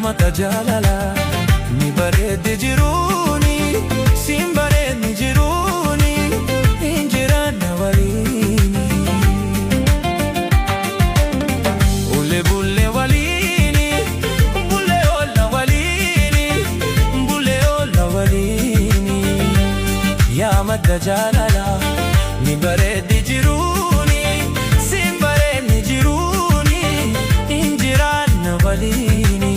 Yaa madda jaalalaa ni bareeddi jiruuni, siin bareedni jiruuni, hin jiraanna waliini. Ulee bullee waliini, bullee oolla waliini, bullee oolla waliini. Yaa madda jaalalaa ni bareeddi jiruuni, siin bareedni jiruuni, hin jiraanna waliini.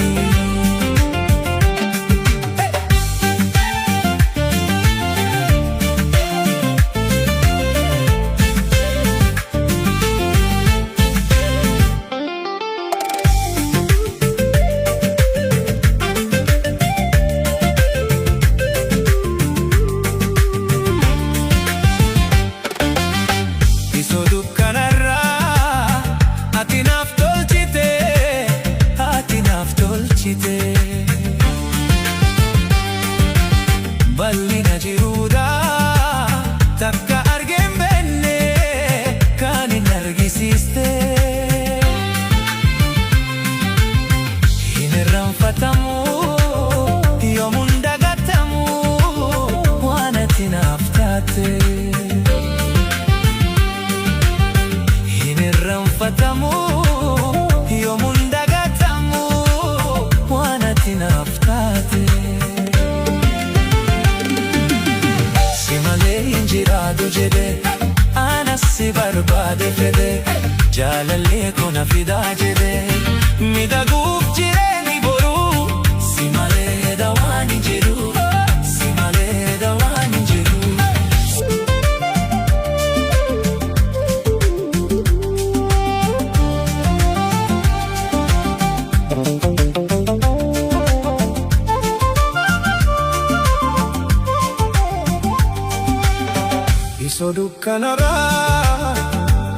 Isoo dukkanarraa ati naaf tolchite, ati naaf tolchite. Bal'ina jiruudhaa takka argeen beenne kan hin argisiiste. Hin irraanfatamu, yoomuun dagatamu, waan ati naaf taate. Hin irraanfatamu, yoomuun dagatamu, waan ati naaf taate. Si malee hin jiraatu jedhe, anas si barbaade fedhe, jaalallee koo na fidaa jedhe, miidhaguuf jireenyi boruu, si malee dawaan hin jiru, si malee dawaan hin jiru. Isoo dukkanarraa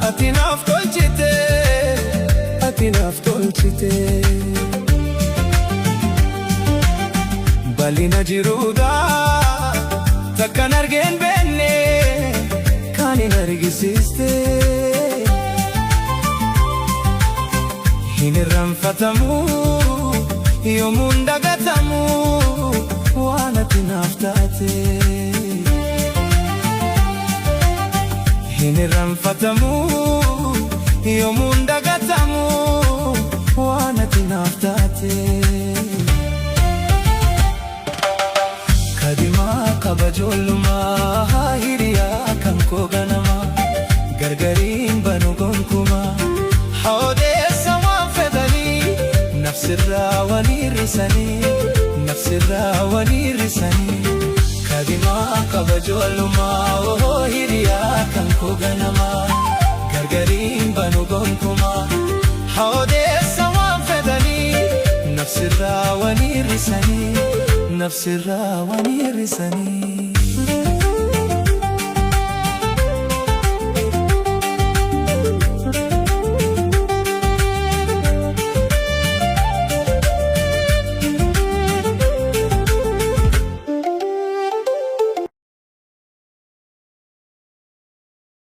ati naaf tolchite, ati naaf tolchite. Bal'ina jiruudhaa takkan argeen beenne kan hin argisiiste. Hin irraanfatamu, yoomuun dagatamu, waan ati naaf taate. Hin irraanfatamu, yoomuun dagatamu, waan ati naaf taate. Kadimaa kabajoollummaa, hiriyaa kan koo ganamaa, gargariin banu gonkumaa. Odeessa waan fedhanii nafsirraa walii hir'isanii, nafsirraa walii hir'isanii. Kadimaa kabajoollummaa, oh hiriyaa kan koo ganamaa, gargariin banu gonkumaa. Odeessa waan fedhanii nafsirraa walii hir'isanii, nafsirraa walii hir'isanii.